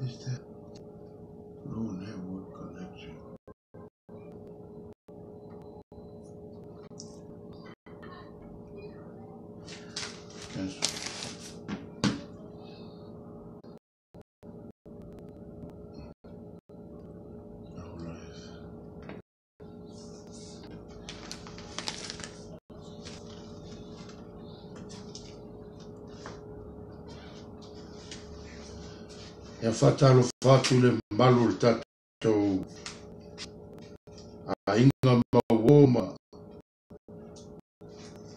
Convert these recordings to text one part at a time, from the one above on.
What is that? No network connection. Cancel. Now live. Ia faatalofa atu le mamalu o le tatou aiga mauo ma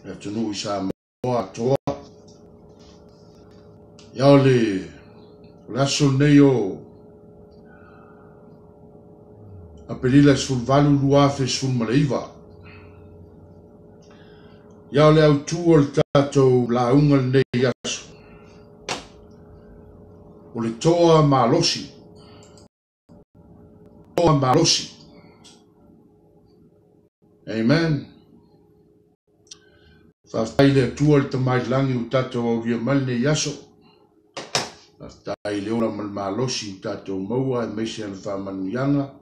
le atunuu i Samoa atoa. Ia o le aso lenei o Aperila 18, 2019. Ia o le autu o le tatou lauga lenei aso, o le toa malosi. Toa malosi. Amen. Faafetai le Atua le Tamailagi o tatou aulia mai lenei aso. Faafetai le ola ma le malosi o tatou maua aemaise ana faamanuiaga.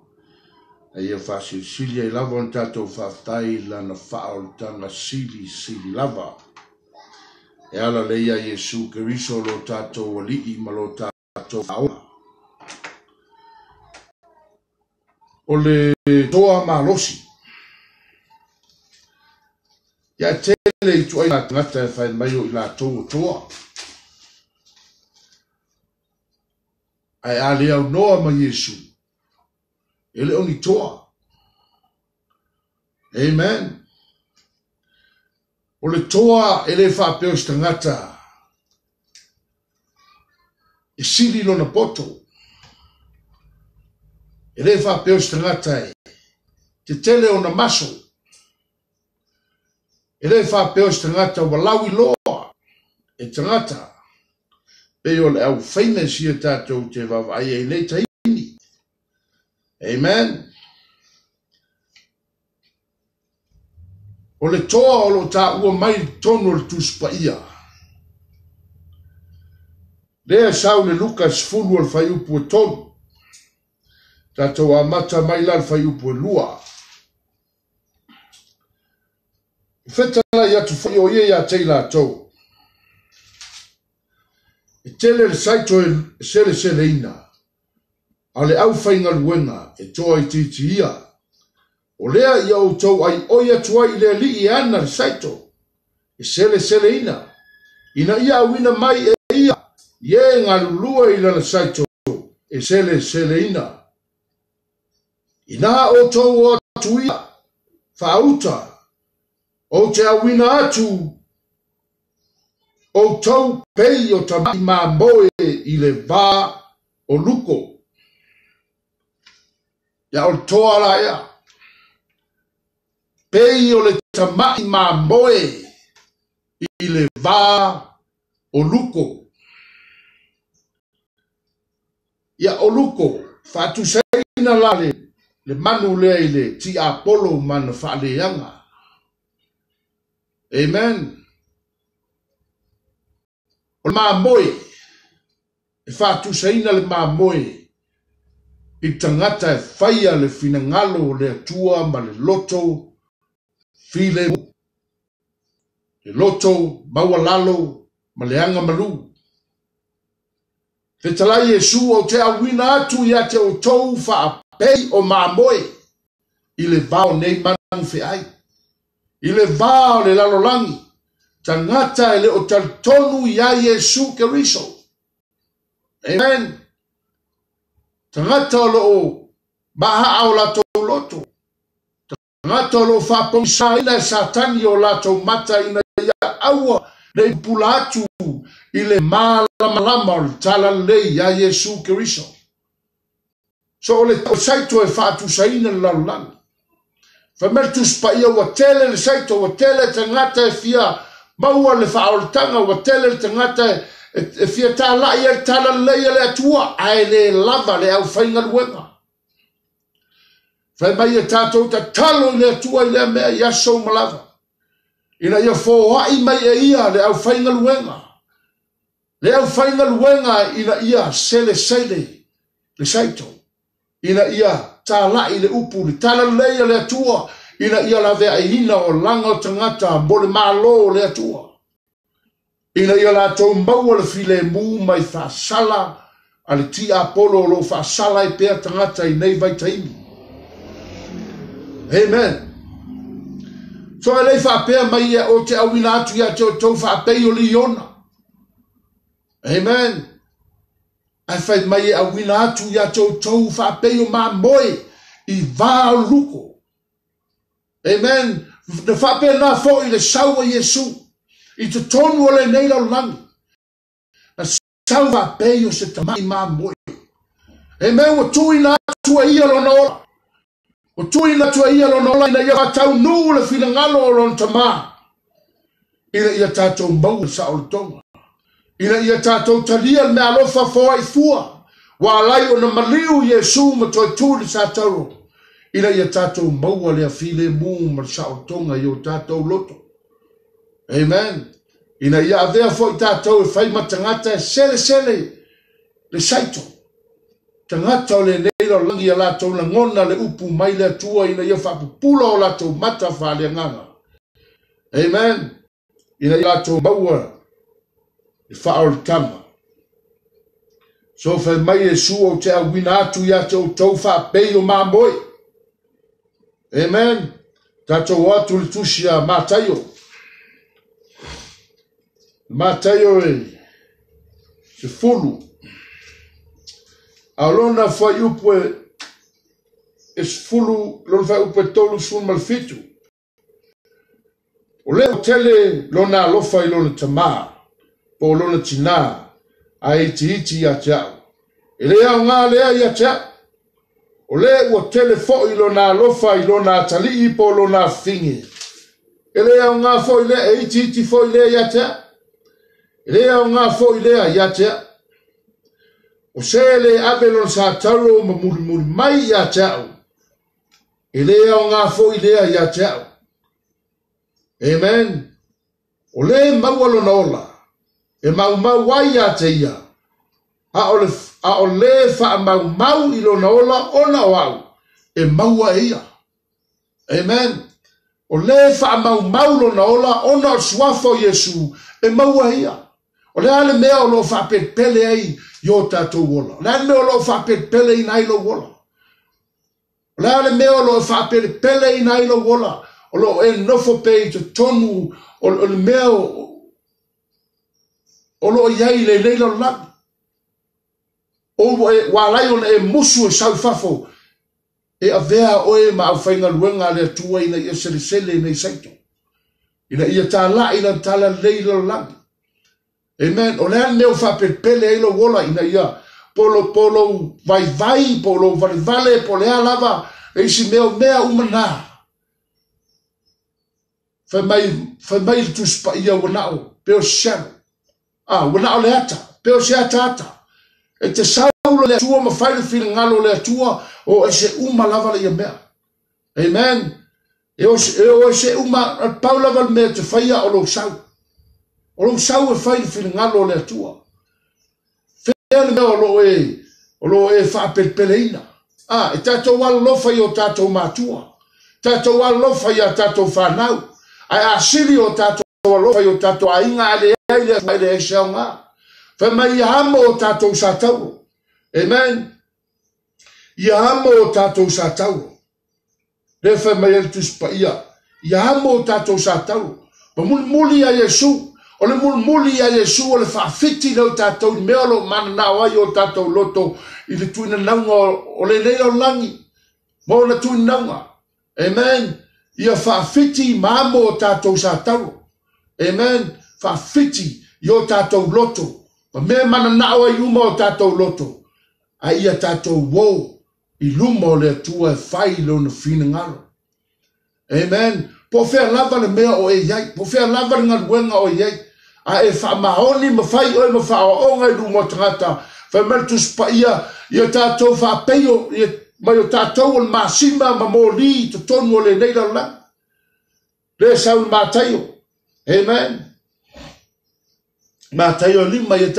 A ia faasilisili ai lava ona tatou faafetai i lana faaolataga silisili lava. E ala lea ia Iesu Keriso lo tatou alii ma lo tatou faaola. O le toa malosi. Ia tele i tuaiga tagata e fai mai o i latou o toa. Ae a le aunoa ma Iesu, e le o ni toa. Amen. O le toa e le faapea o se tagata e sili lona poto. E le faapea o se tagata e tetele ona maso. E le faapea o se tagata ua lauiloa e tagata. Pei o le au famous ia tatou te vaavaai ai nei taimi. Amen. O le toa o lo taua mai totonu o le Tusi Paia. Lea sau le Luka 10 o le fuaiupu e 3. Tatou amata mai la le fuaiupu e 2. Fetalai atu foi o ia ia te i latou. E tele le saito e seleseleina, a le aufaigaluega e toa itiiti ia. O lea ia outou ai oi atu ai i le alii e ana le saito, e seleseleina, ina ia auina mai e ia, i e galulue i lana saito, e seleseleina. Ina outou o atu ia, faauta, ou te auina atu, outou pei o tamai mamoe i le va o luko. Ia o le toa la ea. Pei o le tamai mamoe i le va o luko. Ia o luko, faatusaina la le manu lea i le tiapolo ma na faaleaga. Amen. O le mamoe, e faatusaina le mamoe i tagata e faia le finagalo o le Atua ma le loto filemu, le loto maualalo ma le aga malu. Fetalai Iesu o te auina atu ia te outou faapei o mamoe i le va o nei manu feai, i le va o le lalolagi, tagata e le o talitonu ia Iesu Keriso. Amen. Tagata o loo mahaa o latou loto. Tagata o loo faapogisaina e Satani o latou mata ina ia aua nei pupula atu i le malamalama o le talalelei ia Iesu Keriso. So o le saito e faatusaina le lalolagi. Fai mai le Tusi Paia ua tele le saito, ua tele tagata e fia maua le faaolataga, ua tele le tagata e fia talai ai le talalelei a le Atua, ae le lava le aufaigaluega. Fai mai e tatou tatalo i le Atua i lea mea i aso uma lava, ina ia foai mai e ia le aufaigaluega. Le aufaigaluega ina ia selesele le saito, ina ia tāla'i le upu, le talalelei a le Atua, ina ia laveaiina olaga o tagata mo le Malo o le Atua, ina ia latou maua le filemu mai faasala a le tiapolo o lo o faasala ai pea tagata i nei vaitaimi. Amen. So e le i faapea mai ia ou te auina atu ia te outou faapei o liona. Amen. Ae fai mai e auina atu ia te outou faapei o mamoe i va o luko. Amen. Na faapena foi le sau a Iesu i totonu o lenei lalolagi. Na sau faapei o se tamai mamoe. Amen. Ua tuuina atu e ia lona ola. Ua tuuina atu e ia lona ola ina ia faataunuu le finagalo o lona Tama, ina ia tatou maua le saolotoga, ina ia tatou talia le meaalofa foai fua, ua alai ona maliu Iesu ma toe tu i le satauro, ina ia tatou maua lea filemu ma le saolotoga i o tatou loto. Amen. Ina ia avea foi tatou e fai ma tagata e selesele le saito, tagata o lenei lalolagi ia latou lagona le upu mai le Atua ina ia faapupula o latou mata faaleagaga. Amen. Ina ia latou maua le faaolataga. So fai mai Iesu ou te auina atu ia te outou faapei o mamoe. Amen. Tatou o atu le tusi a Mataio. Mataio e 10. A o lona fuaiupu e 10, lona fuaiupu e 37. O lea ua tele lona alofa i lona tamā, po o lona tinā, ae itiiti ia te au. E le aoga lea ia te au. O lea ua tele foi lona alofa i lona atalii po o lona afafine. E le aoga foi lea, e itiiti foi lea ia te au. E le aoga foi lea ia te au. O se e le ave lona satauro ma mulimuli mai ia te au, e le aoga foi lea ia te au. Amen. O le maua lona ola, e maumau ai ia te ia, a o le, a o le faamaumau i lona ola ona o au, e maua e ia. Amen. O le faamaumau lona ola ona o le suafa o Iesu, e maua e ia. O le a le mea o lo o faapelepele ai i o tatou ola? O le a le mea o lo o faapelepeleina ai lou ola? O le a le mea o lo o faapelepeleina ai lou ola? O lo o e nofo pea i totonu o le mea o lo o i ai i lenei lalolagi. O ua ala ai ona e musu e sau i fafo, e avea oe ma aufaigaluega a le Atua ina ia selesele nei saito, ina ia tāla'i lana talalelei i le lalolagi. Amen. O le a le mea ua faapelepele ai lou ola ina ia po lou vaivai, po lou valevale, po le a lava le isi mea, o mea uma na. Fai mai le Tusi Paia ua na o pe o se selo. Ah, ua na o le ata, pe o se ataata. E te sau le Atua ma fai le finagalo o le Atua, o ese uma lava le ia mea. Amen. E o ese uma, pau lava le mea te faia o lou sau. O lou sau e fai le finagalo o le Atua. Fea le mea o lo o e faapelepeleina. Ah, e tatou alolofa i o tatou matua. Tatou alofa ia tatou whanau. Ae asili o tatou alofa i o tatou aiga a leai le Atua e leai se aoga. Fai mai ia amo o tatou satauro. Amen. Ia amo o tatou satauro. Lea fai mai ai le Tusi Paia. Ia amo o tatou satauro. Ma mulimuli ia Iesu. O le mulimuli ia Iesu o le faafiti lea o tatou i mea o lo o mananao ai o tatou loto i le tuinanauga o lenei lalolagi. Ma ona tuinauga. Amen. Ia faafiti ma amo o tatou satauro. Amen. Faafiti i o tatou loto. Ma mea mananao ai uma o tatou loto. A ia tatou o i luma o le Atua e fai lona finagalo. Amen. Po fea lava le mea o e iai. Po fea lava le galuega o e iai. A e faamaoni ma fai oe ma faaoaoga i luma o tagata. Fai mai le Tusi Paia, ia tatou faapeio, ia mai o tatou o le masima ma moli i totonu o lenei lalolagi. Lea sau le Mataio. Amen. Mataio 5, ia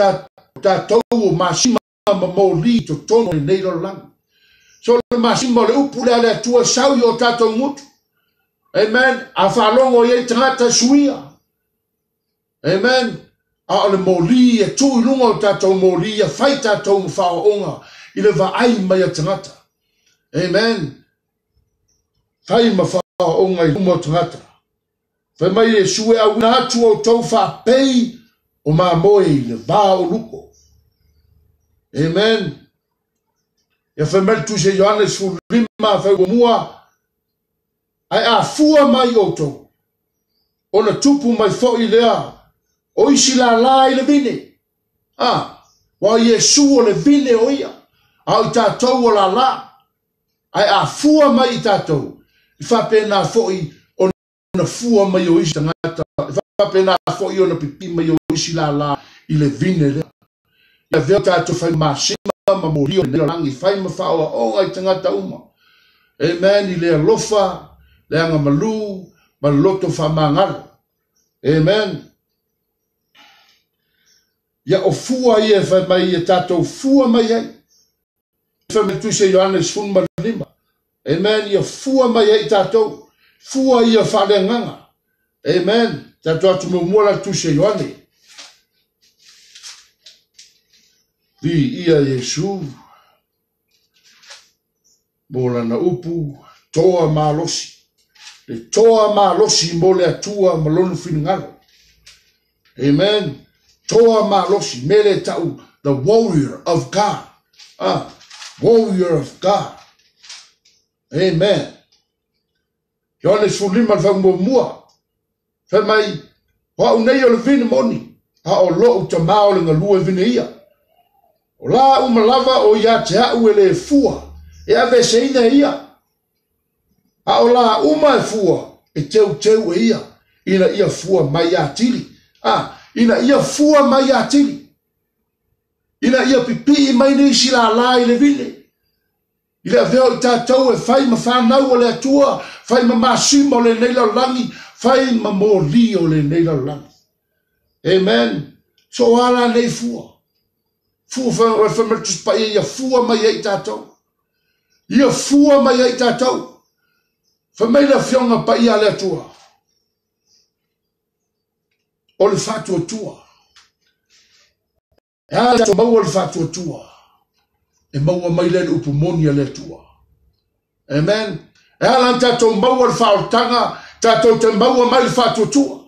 tatou o masima ma moli i totonu o lenei lalolagi. So le masima o le upu lea a le Atua e sau i o tatou gutu. Amen. A faalogo i ai tagata e suia. Amen. A o le moli e tuu i luga o tatou moli ia fai tatou ma faaoaoga i le vaai mai a tagata. Amen. Fai ma faaoaoga i luma o tagata. Fai mai Iesu e auina atu outou faapei o mamoe i le va o luko. Amen. Ia fai mai le Tusi a Ioane 15 fai muamua, ae a fua mai outou, ona tupu mai foi lea o isi lālā i le vine. Ah, ua o Iesu o le vine o ia, a o i tatou o lālā. Ae a fua mai i tatou, e faapena foi ona fua mai o isi tagata, e faapena foi ona pipii mai o isi lālā i le vine lea. Ia avea tatou fai masima ma moli o lenei lalolagi, fai ma faaoaoga i tagata uma. Amen, i le alofa, le agamalu, ma le loto faamagalo. Amen. Ia o fua ia e fai mai ia tatou fua mai ai. Fai mai Tusi a Ioane 15. Amen. Ia fua mai ai tatou. Fua ia faaleagaga. Amen. Tatou atu muamua la Tusi a Ioane. Viia Iesu mo lana upu toa malosi. Le toa malosi mo le Atua ma lona finagalo. Amen. Toa malosi, mele tau, the warrior of God. Ah, warrior of God. Amen. Ioane 15 le faumuamua. Fai mai, o au nei o le vine moni, a o lou tamā o le galue vine ia. O la uma lava o ia te au e le fua, e aveeseina e ia. A o la uma e fua, e teuteu e ia, ina ia fua mai atili. A, ina ia fua mai atili. Ina ia pipii mai nisi lālā i le vine. I le avea o i tatou e fai ma fanau o le Atua, fai ma masima o lenei lalolagi, fai ma moli o lenei lalolagi. Amen. So o a la nei fua? Fua fai, fai mai le Tusi Paia ia fua mai ai i tatou. Ia fua mai ai i tatou. Fai mai le Afioga Paia a le Atua. O le faatuatua. E a tatou maua le faatuatua? E maua mai lea le upu moni a le Atua. Amen. E ala ona tatou maua le faaolataga, tatou te maua mai le faatuatua.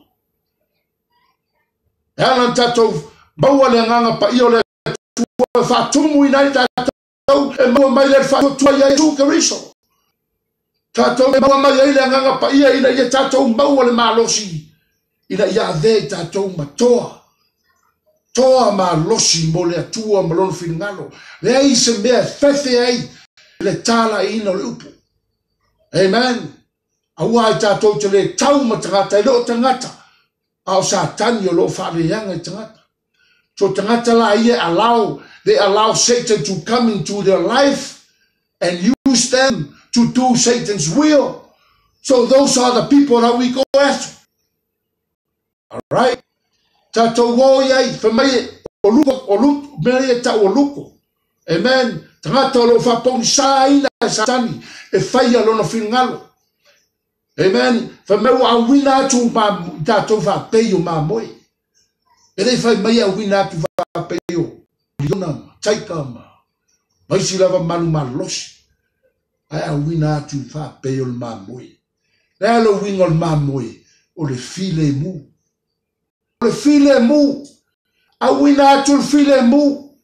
E ala ona tatou maua le agaga paia o le Atua e faatumuina ai tatou, e maua mai lea le faatuatua ia Iesu Keriso. Tatou te maua mai ai le agaga paia ina ia tatou maua le malosi, ina ia avea i tatou ma toa, toa malosi mo le Atua ma lona finagalo. Leai se mea e fefe ai i le talaiina o le upu. Amen. Aua i tatou te le tau ma tagata, e le o tagata, a o Satani o lo o faaleaga i tagata. So tagata la ia e allow, they allow Satan to come into their life and use them to do Satan's will. So those are the people that we go after. All right? Tatou o i ai, fai mai o luko, o luko, mea ia tau o luko. Amen. Tagata o lo o faapogisaina e Satani e faia lona finagalo. Amen. Fai mai ua auina atu ma, i tatou faapei o mamoe. E le i fai mai e auina atu faapei o liona ma taika ma ma isi lava manu malolosi. Ae auina atu faapei o le mamoe. Le a le uiga o le mamoe? O le filemu. O le filemu. Auina atu le filemu.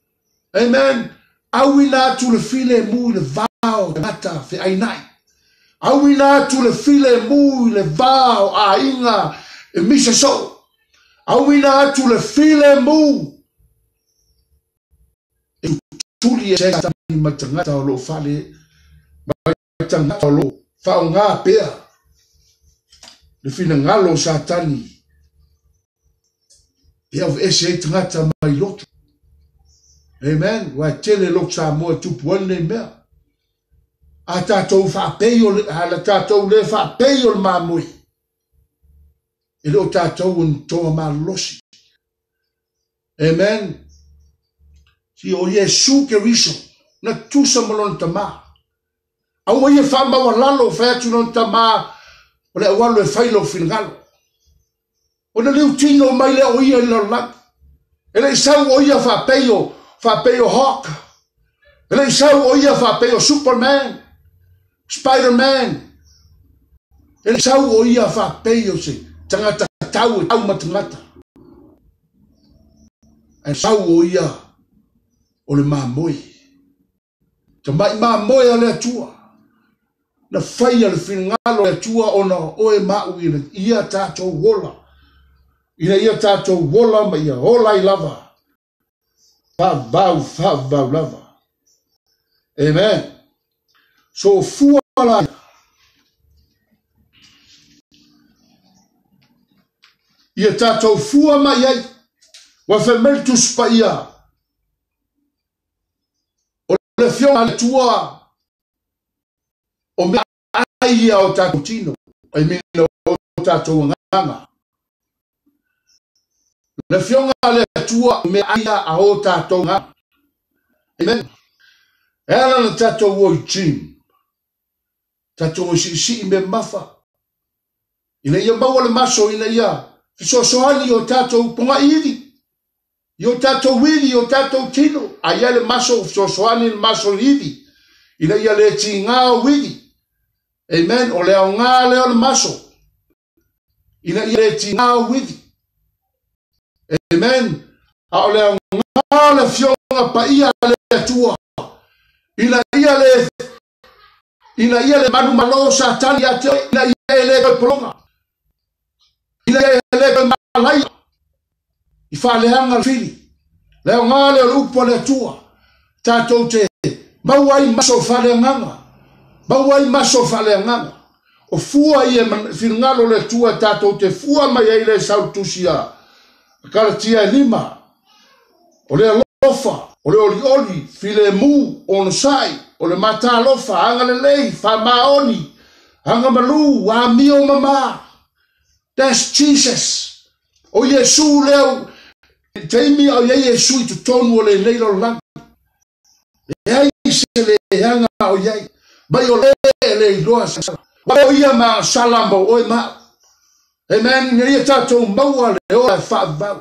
Amen. Auina atu le filemu i le va o tagata feainai. Auina atu le filemu i le va o aiga e misa soo. Auina atu le filemu e tutuli e Satani mai tagata o lo o fale mai tagata o lo o faaaoga pea le finagalo o Satani e aveese ai tagata mai lotu. Amen. Ua e tele lotu Samoa e tupu ai lenei mea. A tatou faapei o le, a la tatou le faapei o le mamoe, e le o tatou o ni toa malolosi. Amen. Si o Iesu Keriso, na tutusa ma Lona Tama. Aua ia faamaualalo fai atu Lona Tama, o le aualo e fai lou finagalo. Ona liutino mai lea o ia i le lalolagi. E le i sau o ia faapei o, faapei o Hawk. E le i sau o ia faapei o Superman, Spiderman. E le i sau o ia faapei o se tagata tau e tau ma tagata. Ae sau o ia o le mamoe. Tamai mamoe a le Atua. Na faia le finagalo o le Atua ona o oe ma au ina ia tatou ola. Ina ia tatou ola ma ia ola ai lava. Faavavau, faavavau lava. Amen. So fua la ia tatou fua mai ai. Ua fai mai le Tusi Paia, o le Afioga a le Atua, o mea ai ia o tatou tino, I mean, o tatou agaga. Le Afioga a le Atua, o mea ai ia a o tatou agaga. Amen. E ala na tatou o i gym, tatou o siisii mea mamafa, ina ia maua le maso, ina ia fesoasoani i o tatou pogai ivi, i o tatou ivi, i o tatou tino, a i ai le maso, fesoasoani le maso i ivi, ina ia le tiga o ivi. Amen. O le aoga lea o le maso, ina ia le tiga o ivi. Amen. A o le aoga o le Afioga Paia a le Atua, ina ia le ina ia le manumalo Satani ia te oe, ina ia e le toe pologa, ina ia e le toe malaia i faaleaga le fili. Le aoga lea o le upu a le Atua, tatou te maua ai maso faaleagaga, maua ai maso faaleagaga. O fua ia e finagalo le Atua tatou te fua mai ai le sau tusi a Kalatia e 5. O le alofa, o le olioli, filemu, onosai, o le matalofa, agalelei, faamaoni, agamalu, amio mama. That's Jesus. O Iesu lea, taimi o ia Iesu i totonu o lenei lalolagi. Leai se leaga o iai, mai o le e le iloa se sala. O ia ma sala mo oe ma. Amen. Ina ia tatou maua le ola e faavavau.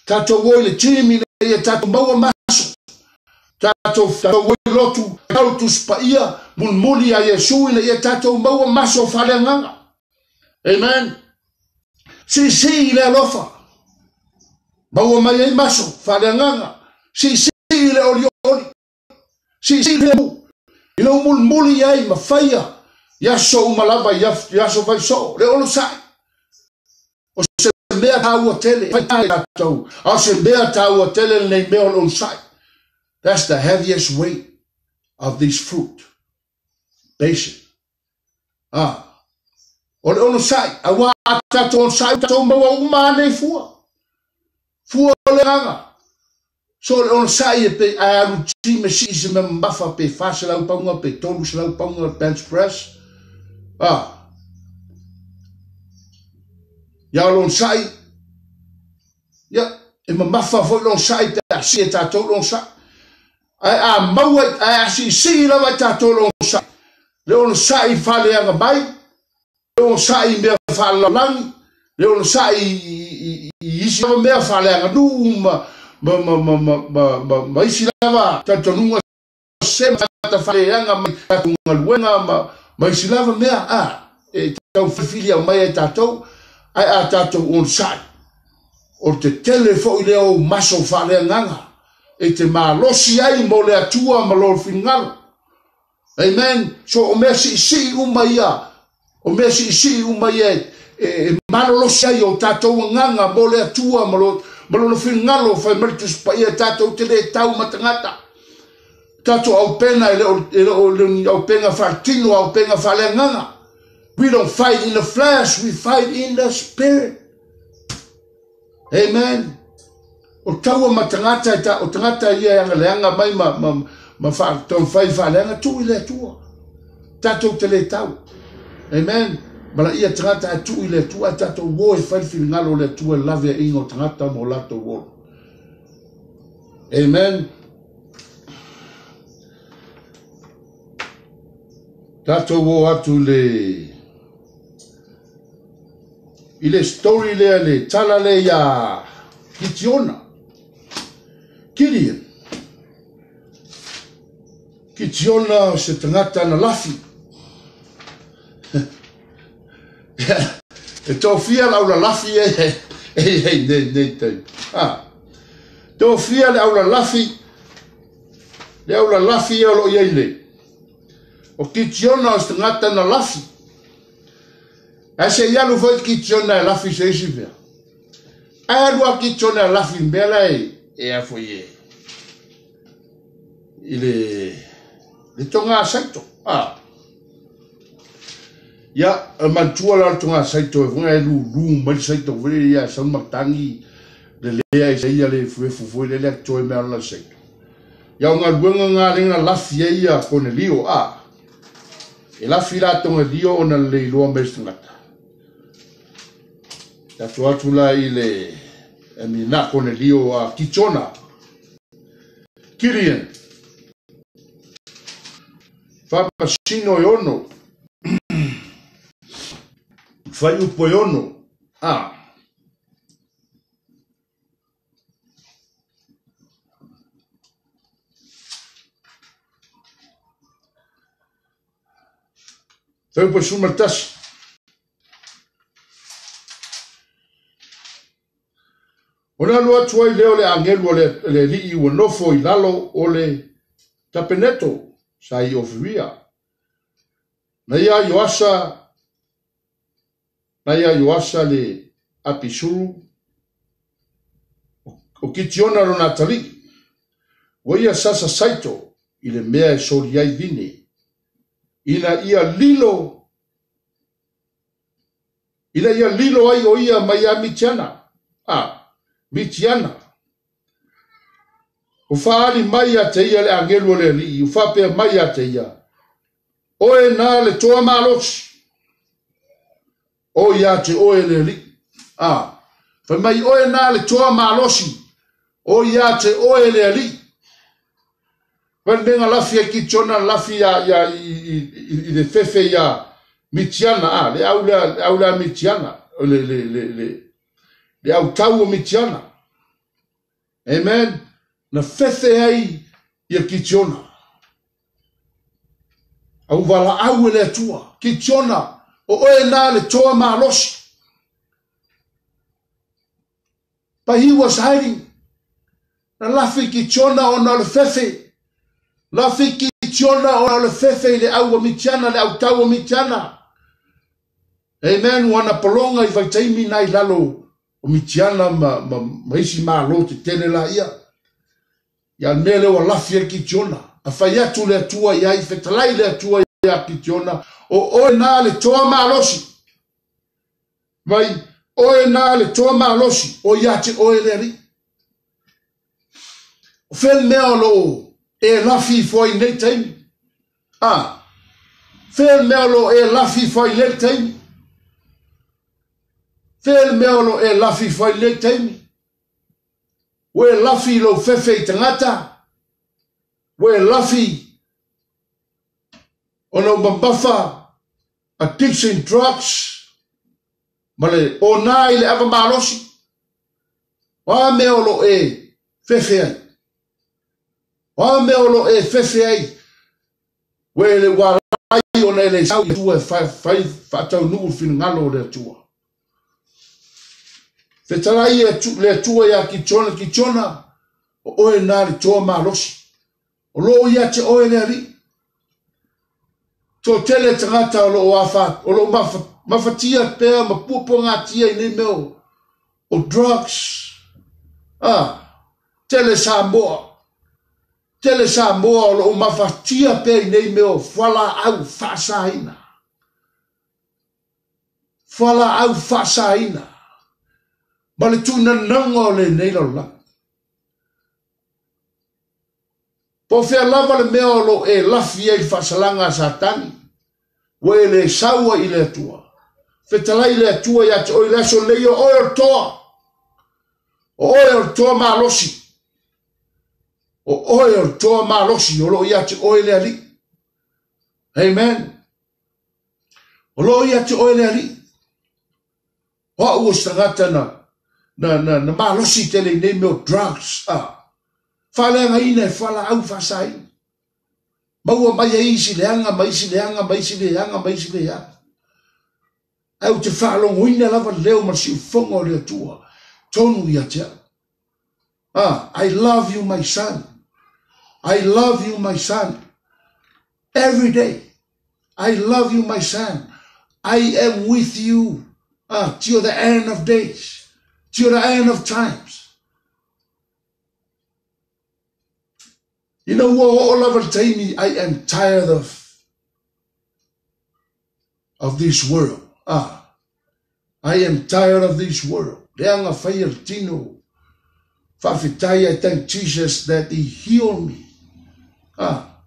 Tatou o i le gym ina ia tatou maua maso. Tatou o i lotu, tau Tusi Paia, mulimuli a Iesu ina ia tatou maua maso faaleagaga. Amen. Siisii i le alofa. Maua mai ai maso faaleagaga. Siisii i le olioli. Siisii i le mu. I lou mulimuli ai ma faia i aso uma lava i aso faisoo. Le onosai. O se mea taua tele. Fai tatou. A o se mea taua tele lenei mea o le onosai. That's the heaviest weight of this fruit. Patient. Ah. O le onosai, aua a tatou onosai, tatou maua uma ane i fua. Fua o le agaga. So o le onosai e pe a alu gym e sii se mea mamafa pe 400 paunga pe 300 paunga bench press. Ah. Ia o le onosai, ia, e mamafa foi le onosai pe a sii e tatou le onosai. Ae a maua, ae a siisii lava i tatou le onosai. Le onosai faaleaga mai, le onosai i mea faalelalolagi, le onosai i isi lava mea faaleaganuu ma isi lava talitonuga se ma tagata faaleaga mai tatou galuega ma isi lava mea a e tau filifili aumai ai tatou, ae a tatou onosai. O le tetele foi lea o maso faaleagaga e te malosi ai mo le Atua ma lou finagalo. Amen. So o mea siisii uma ia, o mea siisii uma ia e malolosi ai o tatou agaga mo le Atua ma lona finagalo. Fai mai le Tusi Paia, tatou te le tau ma tagata. Tatou aupega e le o ni aupenga faaletino, aupenga faaleagaga. We don't fight in the flesh, we fight in the spirit. Amen. O taua ma tagata, o tagata ia e agaleaga mai ma taumafai faaleaga, tuu i le Atua. Tatou te le tau. Amen. Mala ia tagata a tuu i le Atua, tatou o e fai le finagalo o le Atua e laveaiga o tagata mo latou olo. Amen. Tatou o atu le i le story lea le tala lea ia Kitiona. Gideon. Kitiona o se tagata na lafi. E tofia le aulalafi e e nei nei taimi. Ah. Tofia le aulalafi le aulalafi e o lo o i ai nei. O Kitiona o se tagata na lafi. Ae se i alu foi Kitiona e lafi se isi mea. Ae alu a Kitiona e lafi mea la e e a foi e i le le toga saito. Ah. Ia, e manatua la le toga saito e foi e lulu mai le saito foi ia sau matangi le lea e ia le fuefu foi le lea toe mea la saito. Ia o galuega ngā lenga lafi e ia Konelio a. E lafi la tonga lio ona le iloa mai se tagata. Tatou atu la i le e mina Konelio a Kitiona. Gideon. Faamasino e ono. Faiupu e ono. A. Faiupu e 11. Ona alu atu ai lea o le agelu o le alii ua nofo i lalo o le tapeneto sa i Ofiria. Na ia Ioasa, na ia Ioasa le Apisuru, o Kitiona lona atalii. Ua ia sasa saito i le mea e soli ai vine, ina ia lilo ina ia lilo ai o ia mai a Mitiana. A, Mitiana. O faali mai ia te ia le agelu o le alii, o faapea mai ia te ia. Oe na le toa malosi. O ia te oe le alii. A, fai mai oe na le toa malosi. O ia te oe le alii. Fai menga lafi e Kitiona lafi ia, ia, i le fefe ia Mitiana, a, le au lea, le au lea Mitiana, le, le, le, le, le au tau o Mitiana. Amen. Na fefe ai ia Kitiona. Au wala au e le atua. Kitiona, o oe nā le toa malosi. But he was hiding. Na lafi Kitiona ona o le fefe. Lafi Kitiona ona o le fefe i le au o Mitiana, le au tau o Mitiana. Amen. Ua na polonga i vaitaimi nai lalo o Mitiana ma, ma, ma isi malo te tele la ia. Ia mea le ua lafi e Kitiona. A fai atu le atua ia i fetalai le atua ia Kitiona. O oe nā le toa malosi. Mai, oe nā le toa malosi. O ia te oe le alii. O fea le mea o loo e lafi ifo ai nei taimi. A, fea le mea o loo e lafi ifo ai nei taimi. Fea le mea o loo e lafi ifo ai nei taimi. Ua e lafi i lou fefe i tagata. Ua e lafi ona u mamafa addiction drugs ma le ona i le ava malosi. O a mea o lo e fefe ai. O a mea o lo e fefe ai. Ua e le ua alai ona e le sau i Atua e fai, fai faataunuu le finagalo o le Atua. Fetalai e le Atua ia Kitiona, Kitiona, o oe nā le toa malosi. O loo ia te oe le alii. Toatele tagata o loo afa, o loo mafa, mafatia pea ma puapuagatia i nei mea o, o drugs. Ah, tele Samoa. Tele Samoa o loo mafatia pea i nei mea o fualaau faasaina. Fualaau faasaina. Ma le tuunanauga o lenei lalolagi. Po o fea lava le mea o lo o e lafi ai i le faasalaga a Satani, ua e le saua i le Atua. Fetalai le Atua ia te oe i le aso lenei, o oe o le toa. O oe o le toa malosi. O oe o le toa malosi o lo o ia te oe le Alii. Amen. O loo ia te oe le alii. O au o se tagata na, na, na, na malosi tele i nei mea o drugs. Ah. Faaleagaina e fualaau faasaina. Maua mai ai isi leaga ma isi leaga ma isi leaga ma isi leaga. Ae ou te faalogoina lava le leo ma le siufofoga o le Atua tonu ia te au. Ah, I love you my son. I love you my son. Every day. I love you my son. I am with you ah, till the end of days, till the end of times. Ina ua oo lava le taimi, I am tired of of this world. Ah, I am tired of this world. Leaga faia le tino. Faafetai, I thank Jesus that he healed me. Ah,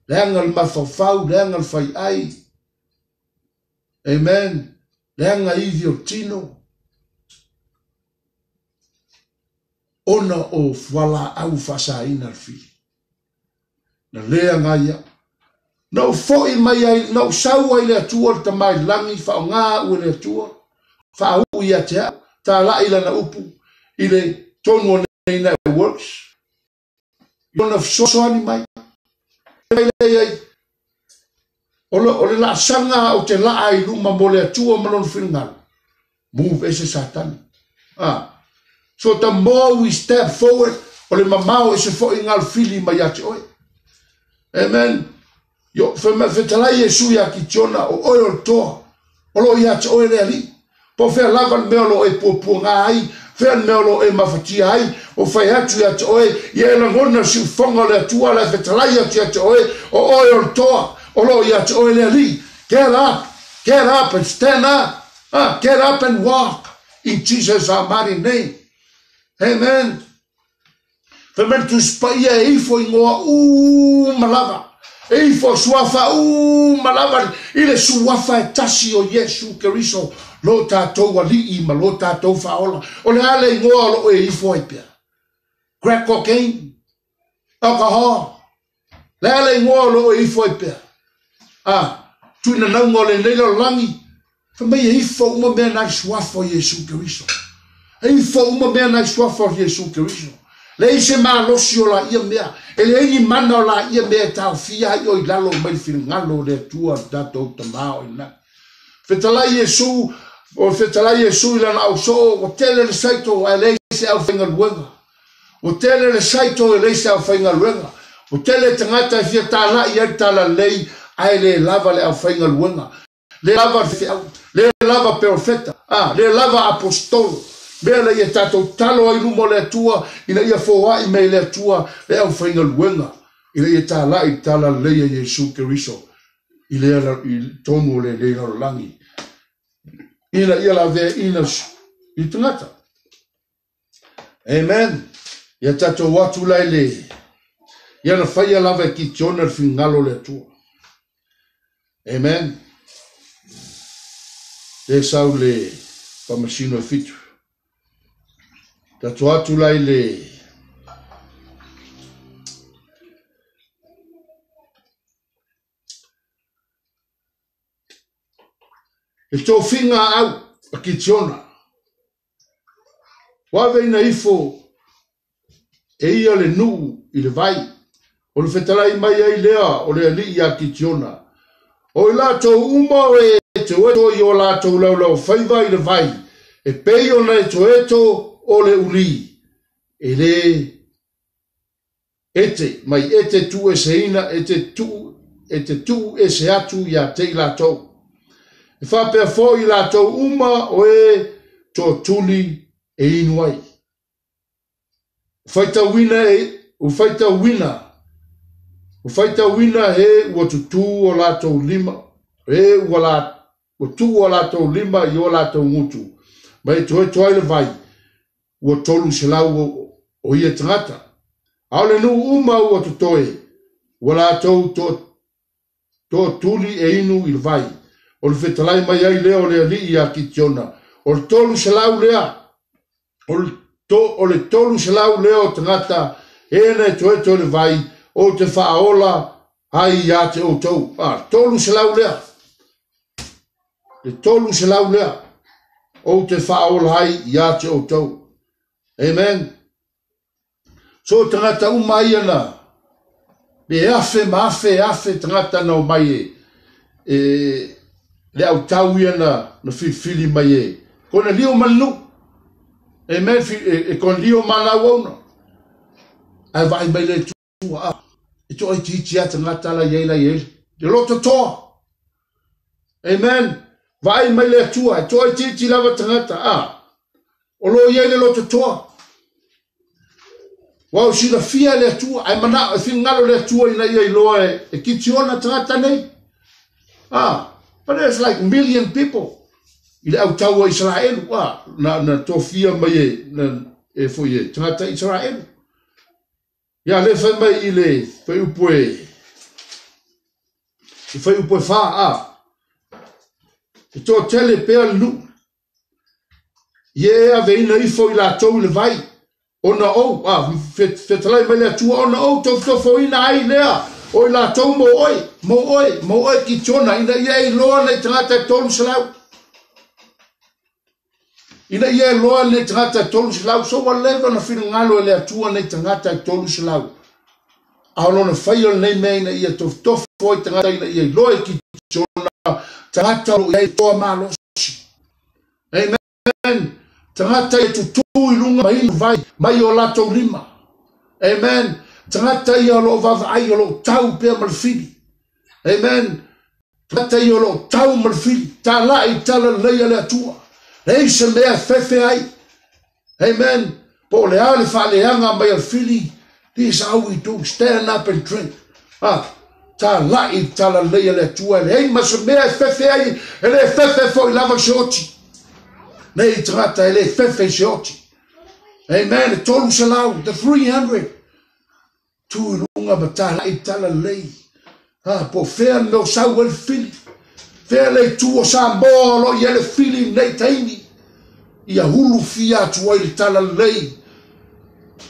leaga le mafaufau, leaga le faiai. Amen. Leaga ivi o le tino. Ona o fualaau faasaina le fili. Na leaga ai au. Na ou foi mai ai, na ou sau ai le Atua le Tama i lagi, faaaoga au e le Atua, faauu ia te au, talai lana upu i le tonu o nei networks, i lona fesoasoani mai. Mai lea ai, o le, o le laasaga ou te laa i luma mo le Atua ma lona finagalo, move ese Satani. Ah. So the more we step forward, o le mamao ese foi ngā fili mai ia te oe. Amen. Yo, fetalai Iesu ia Kitiona, o oe o le toa, o loo ia te oe le alii. Po o fea lava le mea o lo o e puapuaga ai, fea le mea o lo o e mafatia ai, o fai atu ia te oe, ia e lagona le siufofoga o le Atua la e fetalai atu ia te oe, o oe o le toa, o lo o ia te oe le Alii. Get up, get up and stand up, ah, get up and walk in Jesus almighty name. Amen. Fai mai le Tusi Paia e ifo ingoa uma lava, e ifo suafa uma lava i le suafa e tasi o Iesu Keriso, lo tatou Alii ma lo tatou Faaola. O le a le igoa o loo e ifo ai pea? Crack cocaine? Alcohol? Le a le igoa o loo e ifo ai pea? Ah, tuinanauga o lenei lalolagi, fai mai e ifo uma mea na i suafa o Iesu Keriso. E ifo uma mea na i suafa o Iesu Keriso. Leai se malosi o laia mea, e leai ni mana o laia mea e taofia ai oe i lalo mai le finagalo o le Atua le tatou Tama o i lagi. Fetalai Iesu, o fetalai Iesu i lana ausoo, ua tele le saito ae leai se aufaigaluega. Ua tele le saito e leai se aufaigaluega. Ua tele tagata e fia talai ai le talalelei ae le lava le aufaigaluega. Le lava le feau, le lava perofeta, a, le lava aposetolo. Mea lea ia tatou talo ai luma o le Atua ina ia foai mai le Atua le aufaigaluega ina ia talai le talalelei a Iesu Keriso i le ala i tonu o lenei lalolagi ina ia laveaina i tagata. Amen. Ia tatou atu la i le ia na faia lava e Kitiona le finagalo o le Atua. Amen. Le sau le famasino e fitu. Tatou atu la i le Le tofiga a au a Kitiona. Ua aveina ifo e ia le nuu i le vai, ona fetalai mai ai lea o le alii ia Kitiona, O i latou uma o e etoeto i o latou laulaufaiva i le vai, e pei ona etoeto o le uli, e le E te, mai e te tuueseina, e te tuu, e te tuu ese atu ia te i latou. E faapea foi i latou uma o e toatuli e inu ai. Ua faitauina e, ua faitauina, ua faitauina he ua tutū o latou lima, e ua la, ua tuu o latou lima i o latou gutu, ma etoeto ai le vai, ua 300 o ia tagata. A o le nuu uma ua totoe, ua latou toatuli e inu i le vai. O le fetalai mai ai lea o le alii ia Kitiona, o le 300 lea, o le 300 lea o tagata e na etoetoe i le vai, ou te faaola ai ia te outou. A, 300 lea. Le 300 lea ou te faaola ai ia te outou. Amen. So tagata uma ia na le afe ma afe afe tagata na omai e le autau ia na filifili mai e Konelio ma le nuu. Amen. E Konelio ma ana auauna. Ae vaai mai le Atua, a, e toaitiiti lava tagata la i ai la i ai le loto toa. Amen. Vaai mai le Atua, e toaitiiti lava tagata, a, o lo o i ai le loto toa. Ua o silafia e le Atua, ae manao e finagalo le Atua ina ia iloa e Kitiona tagata nei. Ah, but there's like million people i le autau a Isaraelu, ah, na tofia mai e, na, e foi e tagata Isaraelu. Ia le fai mai i le fuaiupu e, i fuaiupu e 4, ah, e toatele pea le nuu. Ia e aveina ifo i latou i le vai, ona ou, a, fetalai mai le Atua, ona ou tofotofoina ai lea o i latou mo oe, mo oe, mo oe Kitiona, ina ia e iloa nei tagata e 300. Ina ia e iloa nei tagata e 300, so ua leva ona finagalo e le Atua nei tagata e 300. A o lona faia o lenei mea ina ia tofotofo ai tagata ina ia iloa i Kitiona, tagata o lo o i ai toa malosi. Amen. Tagata ia tutū i luga ma inu vai mai o latou lima. Amen. Tagata ia o lo o vaavaai o lo o tau pea ma le fili. Amen. Tagata ia o lo o tau ma le fili. Talai tala lelei a le Atua. Leai se mea e fefe ai. Amen. Po o le a le faaleaga mai a le fili. This is how we do. Stand up and drink. Ah, talai i tala lelei a le Atua. E leai ma se mea e fefe ai. E le fefe foi lava se oti. Nei tagata e le fefe i se oti. Amen. E 300, the 300. Tu i luga ma talai i tala lelei. Ha, po o fea le mea o sau ai le fili. Fea le itu o Samoa o lo o i ai le fili i lenei taimi. Ia ulufia atu ai le tala lelei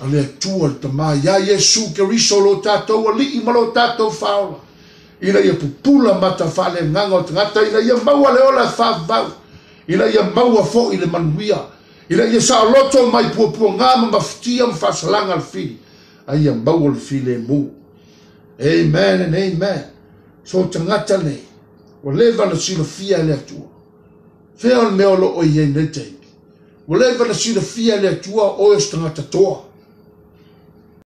a le Atua le Tama iā Iesu Keriso lo tatou Alii ma lo tatou Faaola, ina ia pupula mata faaleagaga o tagata, ina ia maua le ola e faavavau, ina ia maua foi le manuia, ina ia saoloto mai puapuaga ma mafatia ma faasalaga le fili, a ia maua le filemu. Amen and amen. So tagata nei, ua leva na silafia e le Atua. Fea o le mea o lo o i ai nei taimi. Ua leva na silafia e le Atua oe o se tagata toa.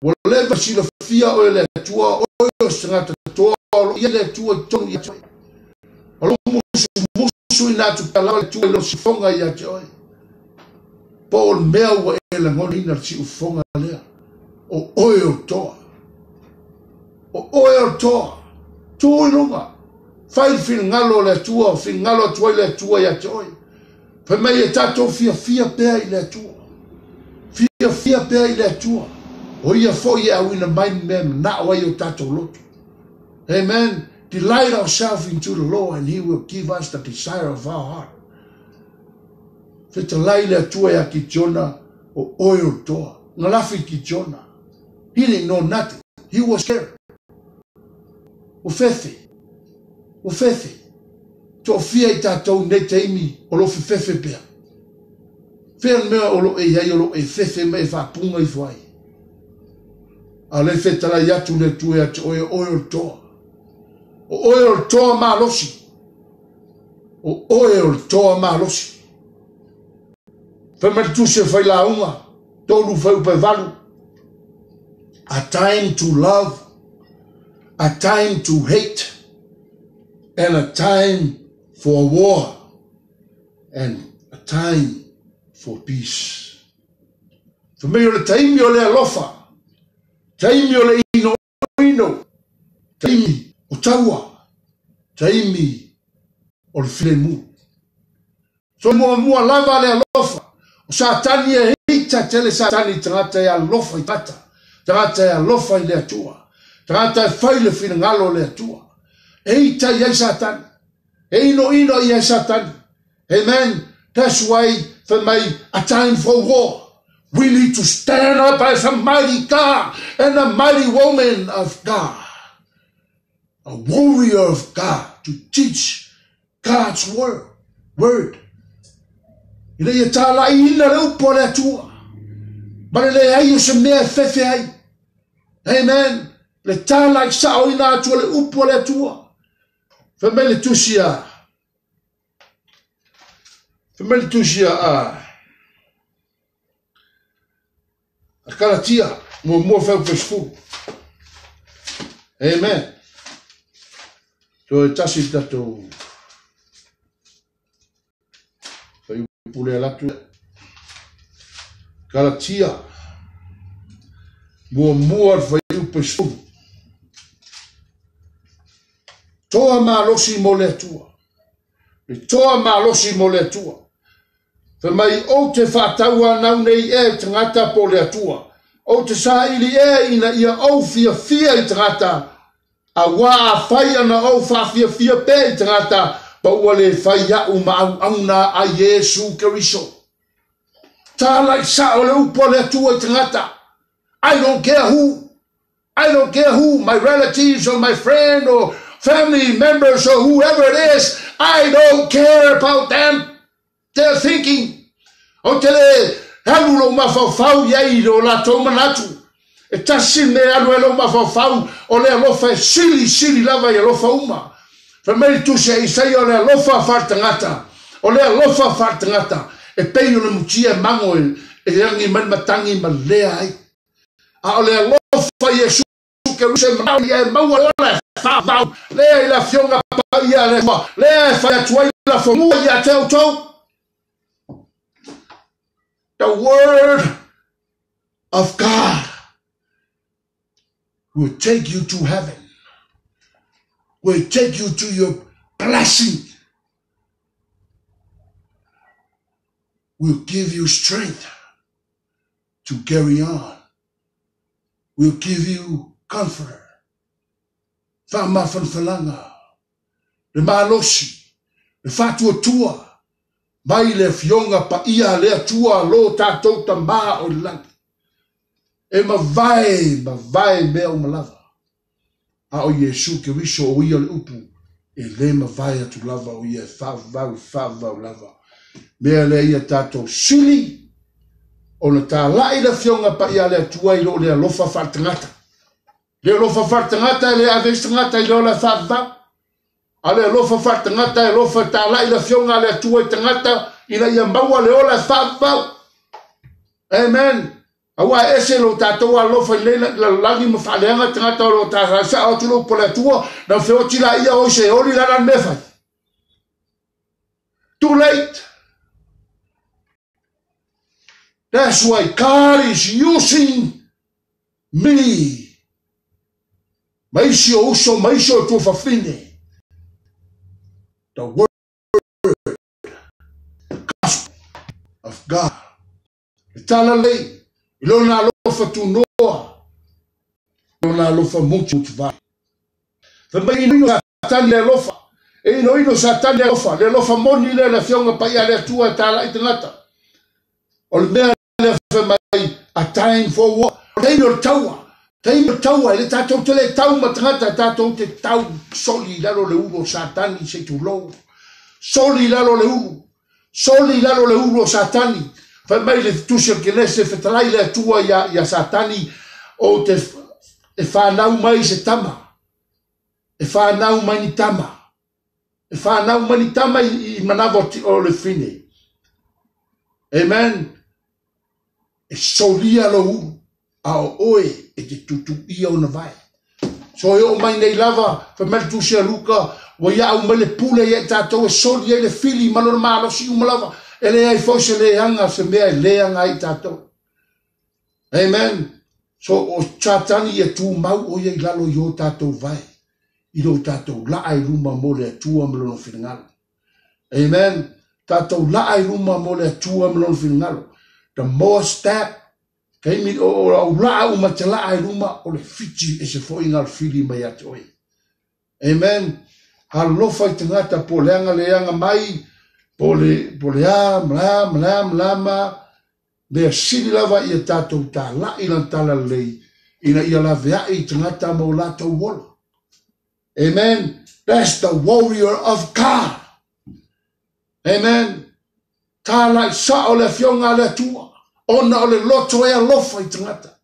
Ua leva na silafia oe e le Atua oe o se tagata toa o lo o i ai le Atua i totonu ia te oe. O lo o musumusuina atu pea lava le Atua i lona siufofoga ia te oe. Po o le mea ua e lagonaina le siufofoga lea, o oe o le toa. O oe o le toa. Tu i luga. Fai le finagalo o le Atua, o finagalo atu ai le Atua ia te oe. Fai mai e tatou fiafia pea i le Atua. Fiafia pea i le Atua. O ia foi e auina mai le mea e manao ai o tatou loto. Amen. Delight ourselves into the Lord and he will give us the desire of our heart. Fetalai le Atua ia Kitiona, o oe o le toa. Galafi Kitiona. He didn't know nothing. He was scared. Ua fefe. Ua fefe. Toafia i tatou i nei taimi o lo o fefefe pea. Fea le mea o lo o e i ai o lo o e fefe ma e faapuga ifo ai. A o lea e fetalai atu le Atua ia te oe, o oe o le toa. O oe o le toa malosi. O oe o le toa malosi. Fai mai le Tusi o Failauga, 3:8, A time to love, a time to hate, and a time for war, and a time for peace. Fai mai o le taimi o le alofa, taimi o le inoino, taimi o taua, taimi o le filemu. So muamua lava le alofa. O Satani e ita tele Satani i tagata e alofa i tagata, tagata e alofa i le Atua, tagata e fai le finagalo o le Atua. E ita i ai Satani. E inoino i ai Satani. Amen. That's why fai mai a time for war. We need to stand up as a mighty God and a mighty woman of God. A warrior of God to teach God's word. Word. Ina ia talaiina le upu a le Atua, ma le leai o se mea e fefe ai. Amen. Le talai saoina atu o le upu a le Atua. Fai mai le tusi a Fai mai le tusi a a Kalatia, muamua fuaiupu 10. Amen. Toe tasi le tatou fuaiupu lea alu atu. Kalatia, muamua le fuaiupu 10. Toa malosi mo le Atua. Le toa malosi mo le Atua. Fai mai, ou te faatauanau nei ea i tagata po o le Atua. Ou te saili ea ina ia ou fiafia i tagata, auā afai ana ou faafiafia pea i tagata, pa ua le fai aʻu ma auauna a Iesu Keriso. Talai sao le upu a le Atua i tagata. I don't care who, I don't care who, my relatives or my friend or family members or whoever it is, I don't care about them. They're thinking. Ou te le alu lou mafaufau i ai i lo latou manatu. E tasi le mea e alu ai lou mafaufau, o le alofa e sili sili lava i alofa uma. Fai mai le tusi a Isaia o le alofa faaletagata, o le alofa faaletagata, e pei o le mutia e mago e agi mai le matagi ma lea ai. A o le alofa Iesu Keriso e manao ia e maua le ola e faavau lea i le Afioga Paia a le Atua, lea e fai atu ai lafomua ia te outou. The word of God will take you to heaven, will take you to your blessing, will give you strength to carry on, will give you comforter, faamafanafanaga, le malosi, le faatuatua, mai le Afioga Paia a le Atua lo tatou Tama o i le lagi. E mavae, mavae mea uma lava. A o Iesu Keriso o ia le upu, e le mavae atu lava o ia e faavavau, faavavau lava. Mea lea ia tatou sili ona talai le Afioga Paia a le Atua i lo le alofa faaletagata. Le alofa faaletagata e le ave ai se tagata i le ola e faavavau. A le alofa faaletagata e alofa e talai le Afioga a le Atua i tagata ina ia maua le ola e faavavau. Amen. Aua e ese lo tatou alofa i lenei lalolagi ma faaleaga tagata o lo o sa'o atu le upu a le Atua, na feoti laia o i se oli la la le mea fai. Too late. That's why God is using me. Ma isi o uso, ma isi o tuafafine. The word, the gospel of God. Le talalei, i lona alofa tunoa, lona alofa mutuvae. Fai mai inoino Satani le alofa, e inoino Satani le alofa, le alofa moni lea le Afioga Paia a le Atua e talai tagata. O le mea lea fai mai, a time for war. O le taimi o le taua, taimi o le taua, e le tatou te le tau ma tagata, tatou te tau soli i lalo le ulu o Satani se i tulou. Soli i lalo le ulu, Soli i lalo le ulu o Satani. Fai mai le Tusi o le Kenese, fetalai le Atua ia, ia Satani, o te e whanau mai se tama. E whanau mai ni tama. E whanau mai ni tama i, i manawa o le whine. Amen. E solia lou ulu, a o oe e te tutuia ona vae. So e oo mai nei lava, fai mai le Tusi a Luka, ua iaau mai le pule ia i tatou e soli ai le fili ma lona malosi uma lava, e leai foi se leaga, se mea e leaga ai i tatou. Amen. So o Satani ia tumau o ia i lalo i o tatou vae, i lo tatou laa i luma mo le Atua ma lona finagalo. Amen. Tatou laa i luma mo le Atua ma lona finagalo. The more step, taimi o au laa uma te laa i luma, o le fiti e se foi ngā fili mai ia te oe. Amen. Alofa i tagata po o le aga leaga mai, po o le, po o le a, ma le a, ma le a, ma le a, ma mea sili lava ia tatou tala'i lana talalelei ina ia laveai i tagata ma o latou ola. Amen. That's the warrior of God. Amen. Talai sao le afioga a le Atua, ona o le loto e alofa i tagata.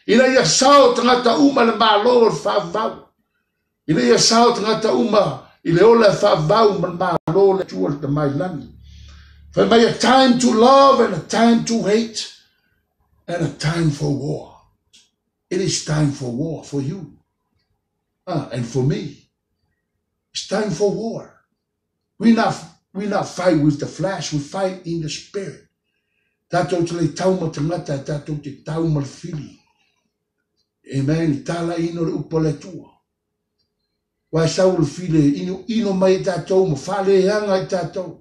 Ina ia sao tagata uma i le Malo o le faavavau. Ina ia sao tagata uma i le ola e faavavau ma le Malo o le Atua le Tama i lagi. Fai mai, a time to love and a time to hate and a time for war. It is time for war for you and for me. It's time for war. We not, we not fight with the flesh, we fight in the spirit. Tātou te le tau ma tagata, tātou te tau ma le fili. Amen. I tāla ino le upu a le Atua. Wa e sau le fili e ino, ino mai i tātou ma whaaleanga i tātou.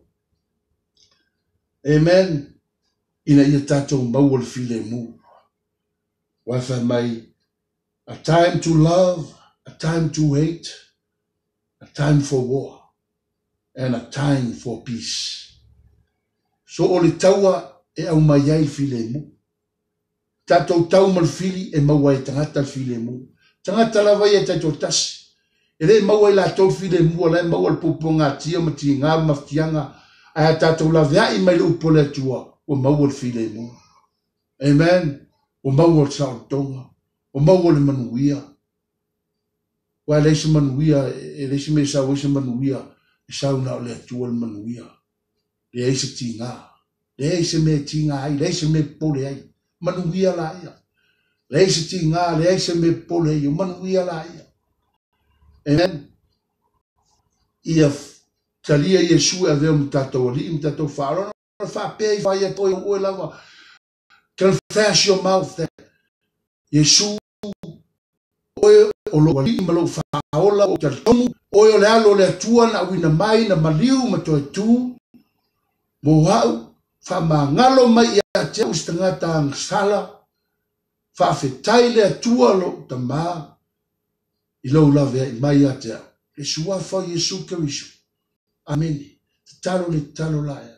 Amen. Ina ia tātou maua le fili e mū. Wa e whai mai, a time to love, a time to hate, a time for war and a time for peace. So o le taua e aumai ai le filemu. Tatou tau ma le fili e maua ai e tagata le filemu. Tagata lava ia e taitoatasi. E le maua i latou le filemu o la e maua le puapuagatia ma tiga ma mafatiaga ae a tatou laveai mai le upu a le Atua ua maua le filemu. Amen. Ua maua le saolotoga. Ua maua le manuia. Aua e leai se manuia, e leai se mea e sau ai se manuia, e sau na o le Atua le manuia. Leai se tiga, leai se mea e tiga ai, leai se mea e popole ai. Manuia laia. Leai se tiga, leai se mea e popole ai, o manuia laia. Amen. Ia talia Iesu e avea ma tatou alii ma tatou faaaloalo, faapea i fai atu oe lava. Confess your mouth that Iesu oe o lou alii ma lou faaola ua ou talitonu, oe o le Alo o le Atua na auina mai na maliu ma toe tu mo au, faamagalo mai ia te au se tagata agasala, faafetai le Atua lou Tama i lou laveai mai ia te au. Le Suafa o Iesu Keriso. Amene. Tatalo le tatalo la ea.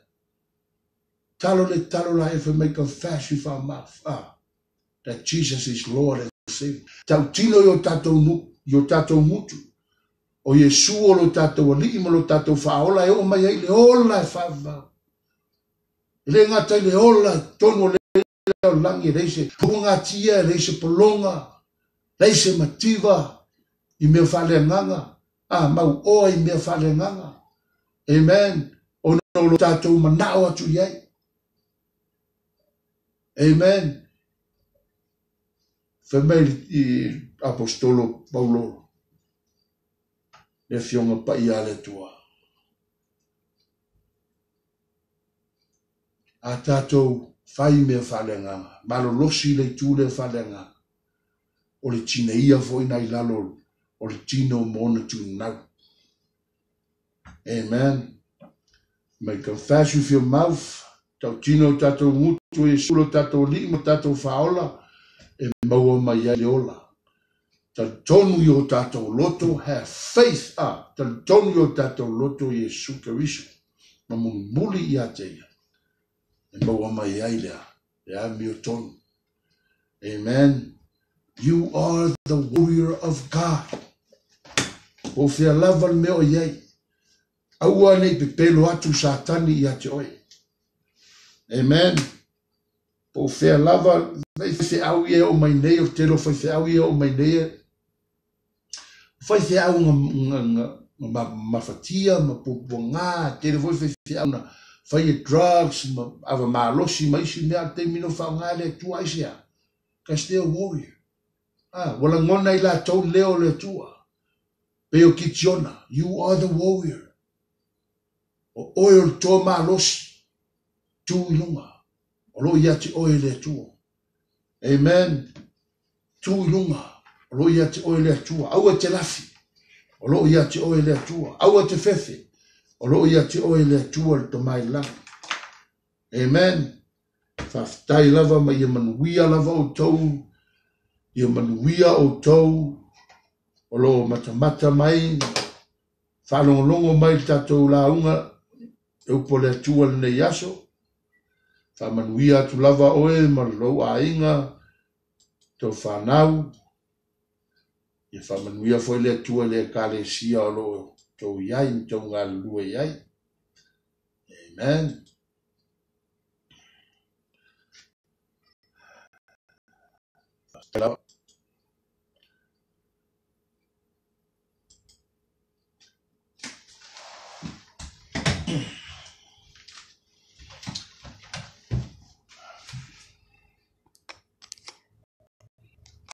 Tatalo le tatalo la ea fai mai confess with our mouth. Ah. That Jesus is Lord and Savior. Tautino i o tatou nu, i o tatou gutu. O Iesu o lo tatou Alii ma lo tatou Faaola e oo mai ai le ola e faavavau. E le gata i le ola i totonu o le lalolagi e leai se puagatia, e leai se pologa, leai se mativa i mea faaleagaga, a mau oa i mea faaleagaga. Amen. Ona o lo tatou manao atu i ai. Amen. Fai mai i Apostolo Paulo, le Afioga Paia a le Atua. A tatou fai mea faaleagaga, malolosi le itu lea faaleagaga, o le tineia foi na i lalo o le tino ma ona tunau. Amen. May confess with your mouth, tautino o tatou gutu o Iesu lo tatou Alii ma tatou Faaola, e maua mai ai le ola. Talitonu i o tatou loto, have faith, a, talitonu i o tatou loto i Iesu Keriso, ma mulimuli ia te ia, e maua mai ai le a, le amiotonu. Amen. You are the warrior of God. Po o fea lava le mea o i ai. Aua ne i pepelo atu Satani ia te oe. Amen. Po o fea lava, faifeau ia e oo mai nei, o le tele o faifeau ia e oo mai nei, o faifeau na, na, na, na mafatia ma puapuaga, tele foi faifeau na faia drugs ma ava malosi ma isi mea, a o le taimi na faaaoga e le Atua, aisea? Because they are warrior. Ah, ua lagona i latou le leo o le Atua. Pei o Kitiona, you are the warrior. O oe o le toa malosi, tu i luga. O lo o ia te oe le Atua. Amen. Tu i luga, o lo o ia te oe le Atua. Aua te lafi, o lo o ia te oe le Atua. Aua te fefe, o lo o ia te oe le Atua le Tama i le lagi. Amen. Faafetai lava ma ia manuia lava outou, ia manuia outou o lo o matamata mai, faalogologo mai i le tatou lauga e upu a le Atua i lenei aso. Faamanuia atu lava oe ma lou aiga, tou fanau. Ia faamanuia foi le Atua i le Ekalesia o lo o tou i ai ma tou galulue i ai. Amen. Lava.